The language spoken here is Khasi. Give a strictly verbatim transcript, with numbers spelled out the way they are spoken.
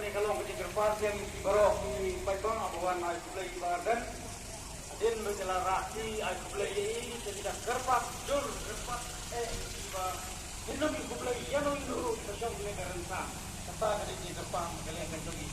Ka long ka jingkyrpad ïa ngi baroh ki paidbah ba wan ai khublei ïa i Bah Ardent. Hadien ba ki la rah ki ai khublei ïa i, te ki da kyrpad jur, kyrpad eh ïa i Bah. Ngin ym ïa khublei ïa no ïa no ruh, ki ba shong leh ka rynsan. Kata ka dei ka jingkyrpad ka leh ka jong ngi.